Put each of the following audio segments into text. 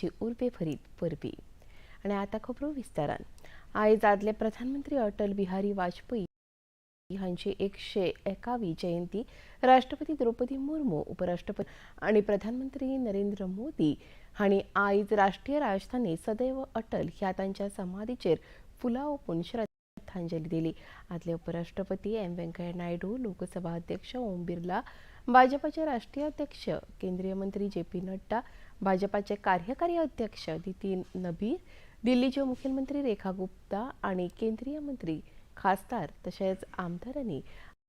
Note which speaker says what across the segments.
Speaker 1: हाची उर्बेभरीत परबी. आनी आतां खबरो विस्तारान. आयज आदले प्रधानमंत्री अटल बिहारी वाजपेयी हांची 101वी जयंती. राष्ट्रपती द्रौपदी मुर्मू, उपराष्ट्रपती आनी प्रधानमंत्री नरेंद्र मोदी हांणी आयज राष्ट्रीय राजधानी सदैव अटल ह्या तांच्या समाधीचेर फुलां ओंपून श्रद्धांजली दिली. आदले उपराष्ट्रपती एम व्यंकय्या नायडू, लोकसभा अध्यक्ष ओम बिर्ला, भाजपाचे राष्ट्रीय अध्यक्ष, केंद्रीय मंत्री जे पी नड्डा, भाजपाचे कार्यकारी अध्यक्ष नितीन नबीन, दिल्लीच्यो मुखेलमंत्री रेखा गुप्ता आनी केंद्रीय मंत्री, खासदार तशेंच आमदारांनी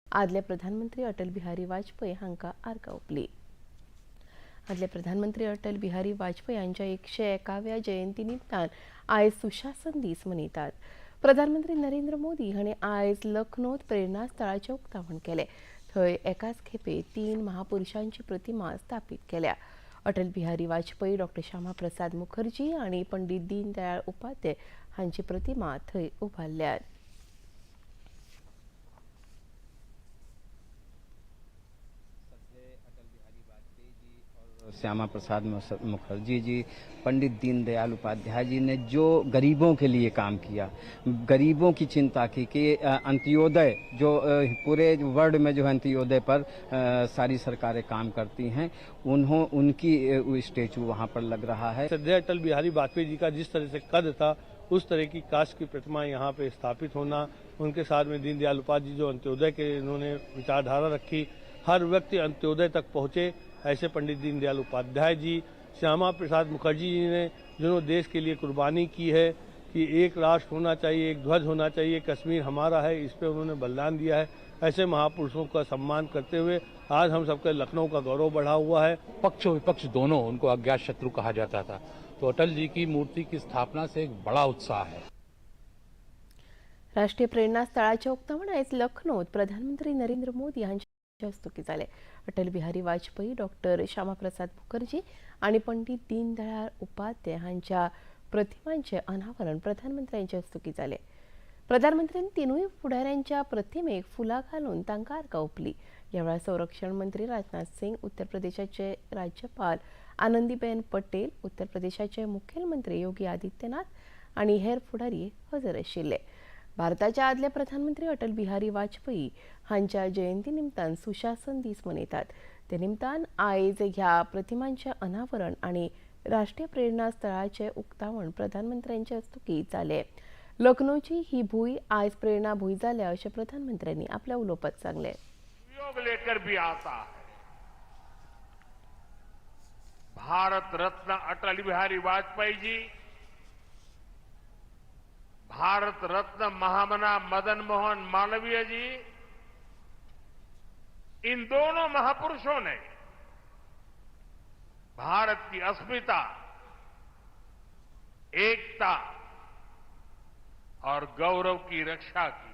Speaker 1: आदले प्रधानमंत्री अटल बिहारी वाजपेयी हांकां आर्गां ओंपली. आदले प्रधानमंत्री अटल बिहारी वाजपेयी हांच्या 101व्या जयंती निमतान आयज सुशासन दीस मनयतात. प्रधानमंत्री नरेंद्र मोदी हांणी आयज लखनौत प्रेरणा स्थळाचें उक्तावण केलें. थंय एकाच खेपे तीन महापुरुषांची प्रतिमा स्थापीत केल्या. अटल बिहारी वाजपेयी, डॉक्टर श्यामा प्रसाद मुखर्जी आनी पंडित दीनदयाळ उपाध्याय हांची प्रतिमा थंय उबारल्यात.
Speaker 2: श्यामा प्रसाद मुखर्जी जी, पंडित दीनदयाल उपाध्याय जी ने जो गरीबों के लिए काम किया, गरीबों की चिंता की कि अंत्योदय जो पूरे वर्ल्ड में जो अंत्योदय पर सारी सरकारें काम करती हैं, उन्हों उनकी स्टेचू वहां पर लग रहा है.
Speaker 3: श्रद्धेय अटल बिहारी वाजपेयी जी का जिस तरह से कद था, उस तरह की कांस्य की प्रतिमा यहाँ पे स्थापित होना, उनके साथ में दीनदयाल उपाध्याय जी जो अंत्योदय के इन्होंने विचारधारा रखी, हर व्यक्ति अंत्योदय तक पहुंचे, ऐसे पंडित दीनदयाल उपाध्याय जी, श्यामा प्रसाद मुखर्जी जी ने जिन्होंने देश के लिए कुर्बानी की है कि एक राष्ट्र होना चाहिए, एक ध्वज होना चाहिए, कश्मीर हमारा है, इस पे उन्होंने बलिदान दिया है. ऐसे महापुरुषों का सम्मान करते हुए आज हम सबके लखनऊ का गौरव बढ़ा हुआ है.
Speaker 4: पक्ष विपक्ष दोनों उनको अज्ञात शत्रु कहा जाता था, तो अटल जी की मूर्ति की स्थापना से एक बड़ा उत्साह है.
Speaker 1: राष्ट्रीय प्रेरणा स्थळाचे उक्तावण आयज लखनौत प्रधानमंत्री नरेंद्र मोदी हांचे हस्तुकीं जालें. अटल बिहारी वाजपेयी, डॉक्टर श्यामाप्रसाद मुखर्जी आनी पंडित दीनदयाळ उपाध्याय हांच्या प्रतिमांचें अनावरण प्रधानमंत्र्यांचे हस्तुकीं जालें. प्रधानमंत्र्यांनी तिनूय फुडाऱ्यांच्या प्रतिमेक फुलां घालून तांकां आर्गां ओंपली. ह्या वेळार संरक्षण मंत्री राजनाथ सिंग, उत्तर प्रदेशाचे राज्यपाल आनंदीबेन पटेल, उत्तर प्रदेशाचे मुखेलमंत्री योगी आदित्यनाथ आनी हेर फुडारी हजर आशिल्ले. भारताचे आदले प्रधानमंत्री अटल बिहारी वाजपेयी हांच्या जयंती निमतान सुशासन दीस मनयतात. ते निमतान आयज ह्या प्रतिमांचें अनावरण आनी राष्ट्रीय प्रेरणा स्थळाचें उक्तावण प्रधानमंत्र्यांचे हस्तुकीं जालें. लखनौची ही भूंय आयज प्रेरणा भूंय जाल्या अशें प्रधानमंत्र्यांनी आपल्या उलोवपांत सांगलें.
Speaker 5: योग लेकर भी आता है. भारत रत्न अटल बिहारी वाजपेयी जी, भारत रत्न महामना मदन मोहन मालवीय जी, इन दोनों महापुरुषों ने भारत की अस्मिता, एकता और गौरव की रक्षा की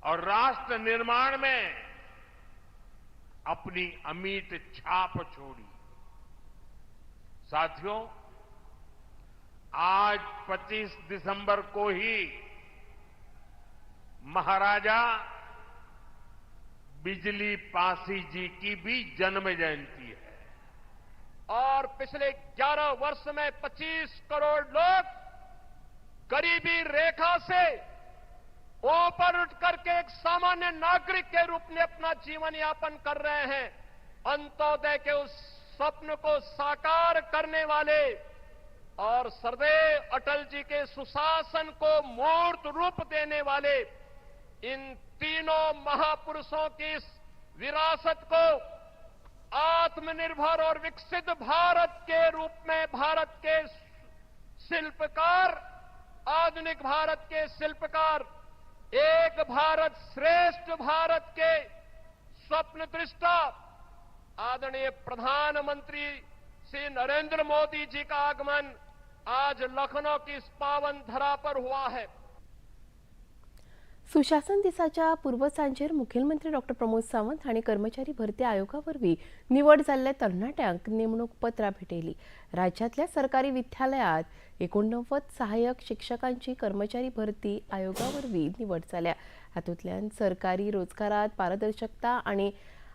Speaker 5: और राष्ट्र निर्माण में अपनी अमिट छाप छोड़ी. साथियों, आज 25 दिसंबर को ही महाराजा बिजली पासी जी की भी जन्म जयंती है.
Speaker 6: और पिछले 11 वर्ष में 25 करोड़ लोग गरीबी रेखा से ऊपर उठ करके एक सामान्य नागरिक के रूप में अपना जीवन यापन कर रहे हैं. अंत्योदय के उस स्वप्न को साकार करने वाले और सदैव अटल जी के सुशासन को मूर्त रूप देने वाले इन तीनों महापुरुषों की इस विरासत को आत्मनिर्भर और विकसित भारत के रूप में भारत के शिल्पकार, आधुनिक भारत के शिल्पकार, एक भारत श्रेष्ठ भारत के स्वप्न दृष्टा आदरणीय प्रधानमंत्री श्री नरेंद्र मोदी जी का आगमन आज लखनऊ की इस पावन धरा पर हुआ है.
Speaker 1: सुशासन दिसाच्या पूर्वसांजेर मुखेलमंत्री डॉक्टर प्रमोद सावंत हांणी कर्मचारी भरती आयोगा वरवीं निवड जाल्ल्या तरणाट्यांक नेमणूक पत्रां भेटयली. राज्यांतल्या सरकारी विद्यालयांत 89 सहाय्यक शिक्षकांची कर्मचारी भरती आयोगा वरवीं निवड जाल्या. हातूंतल्यान सरकारी रोजगारात पारदर्शकता आनी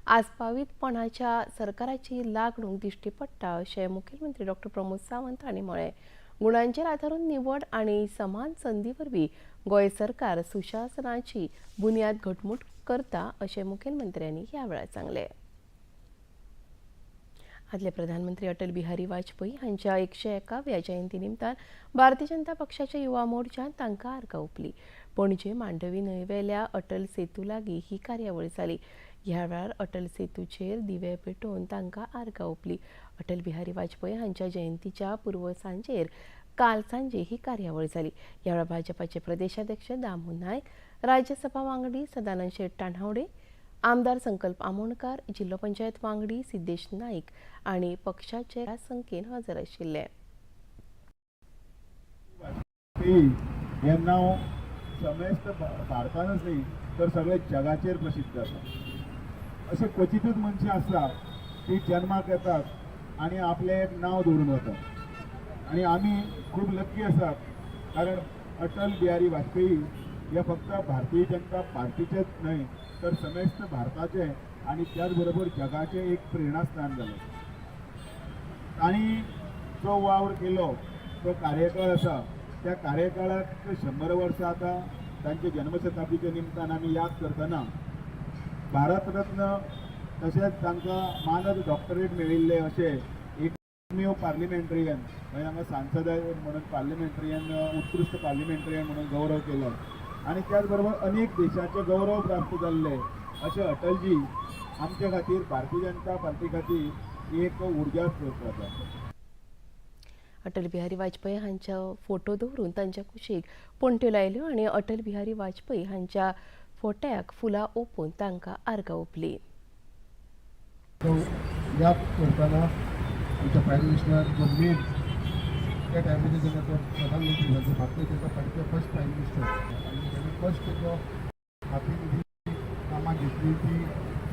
Speaker 1: आस्पावीतपणाच्या सरकाराची लागणूक दिश्टी पडटा अशें मुखेलमंत्री डॉ प्रमोद सावंत हांणी म्हळें. गुणांचेर आदारून निवड आनी समान संदी वरवीं गोंय सरकार सुशासनाची बुन्याद घटमूट करता अशें मुखेलमंत्र्यांनी ह्या वेळार सांगलें. आदले प्रधानमंत्री अटल बिहारी वाजपेयी हांच्या 101व्या जयंती निमतान भारतीय जनता पक्षाच्या युवा मोर्चान तांकां आर्गां ओंपली. पणजे मांडवी न्हंयवेल्या अटल सेतू लागीं ही कार्यावळ जाली. ह्या वेळार अटल सेतूचेर दिवे पेटोवन तांकां आर्गां ओंपली. अटल बिहारी वाजपेयी हांच्या जयंतीच्या पूर्व सांजेर काल सांजे ही कार्यावळ जाली. ह्या वेळार भाजपाचे प्रदेशाध्यक्ष दामू नायक, राज्यसभा वांगडी सदानंद शेट तान्हावडे, आमदार संकल्प आमोणकार, जिल्लो पंचायत वांगडी सिद्धेश नाईक आनी पक्षाचे संख्येन हजर आशिल्ले.
Speaker 7: हे नांव समेस्त भारतानच न्ही तर सगळे जगाचेर प्रसिद्ध आसा. अशे क्वचितूच मनशां आसता ती जन्माक येतात आनी आपलें एक नांव दवरून वतात आनी आमी खूब लक्की आसात, कारण अटल बिहारी वाजपेयी हे फक्त भारतीय जनता पार्टीचेच न्हय तर समेस्त भारताचें आनी त्याच बरोबर जगाचें एक प्रेरणास्थान जालें. तांणी जो वावर केलो तो कार्यकाळ आसा, त्या कार्यकाळाक 100 वर्सां आतां तांचे जन्मशताब्दीच्या निमतान आमी याद करतना भारतरत्न तशेंच तांकां मानद डॉक्टरेट मेळिल्ले अशे एकमेव पार्लिमेंट्रियन, म्हणजे तांकां सांसद म्हणून पार्लिमेंट्रियन, उत्कृश्ट पार्लिमेंट्रियन म्हणून गौरव केलो आनी त्याच बरोबर अनेक देशाचे गौरव प्राप्त जाल्ले अशे अटलजी आमचे खातीर, भारतीय जनता पार्टी खातीर एक उर्जा स्रोत आसा.
Speaker 1: अटल बिहारी वाजपेयी हांच्या फोटो दवरून तांच्या कुशीक पणट्यो लायल्यो आनी अटल बिहारी वाजपेयी हांच्या फोट्याक फुलां ओंपून तांकां आर्गां ओंपली.
Speaker 7: याद करतना आमच्या प्रायम मिनिस्टर जो मेन त्या टायमाचेर जेन्ना तो प्रधानमंत्री जालो, भारतीय जनता पार्टीचे फर्स्ट प्रायम मिनिस्टर, आनी ताणें फर्स्ट जो हातीन जी कामां घेतली ती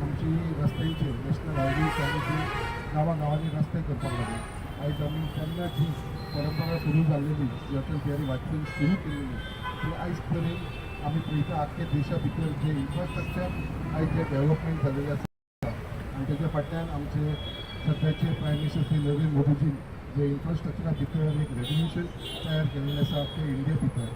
Speaker 7: आमची रस्त्यांचेर, नॅशनल हायवेज आनी ती गांवां गांवांनी रस्ते करपाक लागले. आयज आमी तेन्ना जी परंपरा सुरू जाल्लेली, जी अटल बिहारी वाजपेयी सुरू केलेली, ती आयज पर्यंत आमी पळयता. आख्खे देशा भितर जे इन्फ्रास्ट्रक्चर आयज जे डेव्हलपमेंट जाल्लेलें आसा आनी तेच्या फाटल्यान आमचे सद्याचे प्रायम मिनिस्टर श्री नरेंद्र मोदीजी जे इन्फ्रास्ट्रक्चरा भितर एक रेव्होल्युशन तयार केलेलें आसा आख्खे इंडिये भितर.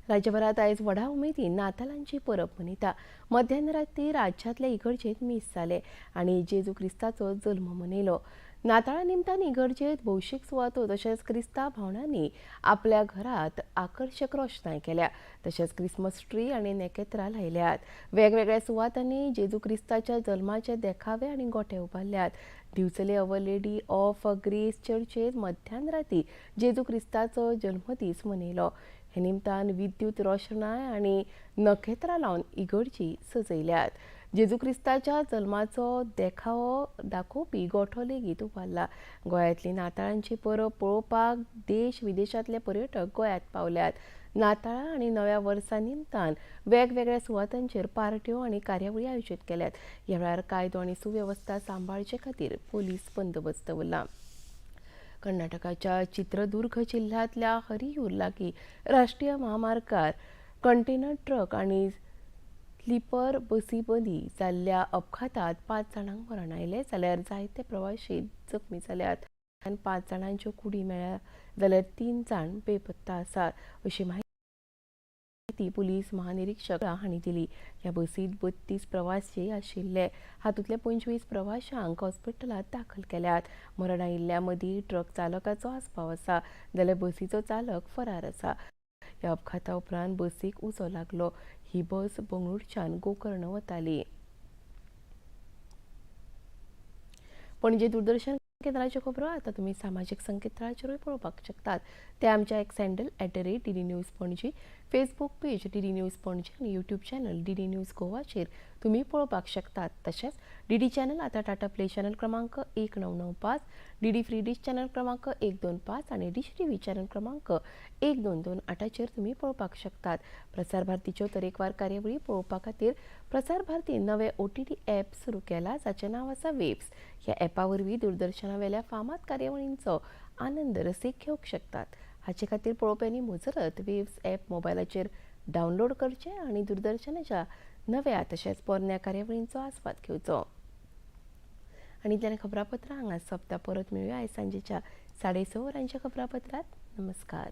Speaker 1: राज्यभरात आयज व्हडा उमेदीन नातालांची परब मनयता. मध्यान राती राज्यांतल्या इगर्जेंत मीस जालें आनी जेजू क्रिस्ताचो जल्म मनयलो. नाताळा निमतान इगर्जेंत, भौशीक सुवातो तशेंच क्रिस्तांव भावंडांनी आपल्या घरात आकर्शक रोशणाय केल्या. तशेंच क्रिसमस ट्री आनी नेकेत्रां लायल्यात. वेगवेगळ्या सुवातांनी जेजू क्रिस्ताच्या जल्माचे देखावे आनी गोटे उबारल्यात. दिवचले our lady of grace चर्चेत मध्यान राती जेजू क्रिस्ताचो जल्मदीस मनयलो. हे निमतान विद्युत रोशणाय आनी नखेत्रां लावन इगर्जी सजयल्यात. जेजू क्रिस्ताच्या जल्माचो देखावो दाखोवपी गोठो लेगीत उबारला. गोंयांतली नाताळांची परब पळोवपाक देश विदेशांतले पर्यटक गोंयांत पावल्यात. नाताळां आनी नव्या वर्सा निमतान वेगवेगळ्या सुवातांचेर पार्ट्यो आनी कार्यावळी आयोजीत केल्यात. ह्या वेळार कायदो आनी सुवेवस्था सांबाळचे खातीर पोलीस बंदोबस्त दवरला. कर्नाटकाच्या चित्रदुर्ग जिल्ह्यांतल्या हरियूर लागीं राष्ट्रीय महामार्गार कंटेनर ट्रक आनी स्लीपर बसी मदीं जाल्ल्या अपघातांत 5 जाणांक मरण आयलें जाल्यार जायते प्रवाशी जखमी जाल्यात. 5 जाणांच्यो कुडी मेळ्ळ्या जाल्यार 3 जाण बेपत्ता आसात अशी माहिती पुलीस महानिरीक्षक हांणी दिली. ह्या बसींत 32 प्रवासी आशिल्ले. हातूंतले 25 प्रवाशांक हॉस्पिटलांत दाखल केल्यात. मरण आयिल्ल्या मदीं ट्रक चालकाचो आस्पाव आसा जाल्यार बसीचो चालक फरार आसा. ह्या अपघाता उपरांत बसीक उजो लागलो. ही बस बंगळुरूच्यान गोकर्ण वताली. पणजे दूरदर्शन केंद्राच्यो खबरो आतां तुमी सामाजीक संकेतथळाचेरूय पळोवपाक शकतात. ते आमच्या X handle @DD News Panaji, Facebook page DD News Panaji आनी यूट्यूब चॅनल DD news गोवाचेर तुमी पळोवपाक शकतात. तशेंच DD channel आतां टाटा प्ले चॅनल क्रमांक 1995, DD free dish channel क्रमांक 125 आनी डिश TV channel क्रमांक 1228चेर तुमी पळोवपाक शकतात. प्रसार भारतीच्यो तरेकवार कार्यावळी पळोवपा खातीर प्रसार भारतीन नवे OTT app सुरू केला जाचें नांव आसा वेव्स. ह्या ॲपा वरवीं दूरदर्शनावेल्या फामाद कार्यावळींचो आनंद रसीक घेवंक शकतात. हाचे खातीर पळोवप्यांनी मुजरत वेव्स ॲप मोबायलाचेर डावनलोड करचें आनी दूरदर्शनाच्या नव्या तशेंच पोरण्या कार्यावळींचो आस्वाद घेवचो. आनी इतल्यान खबरापत्रां हांगा सोंपता. परत मेळुया आयज सांजेच्या 6:30 वरांच्या खबरापत्रांत. नमस्कार.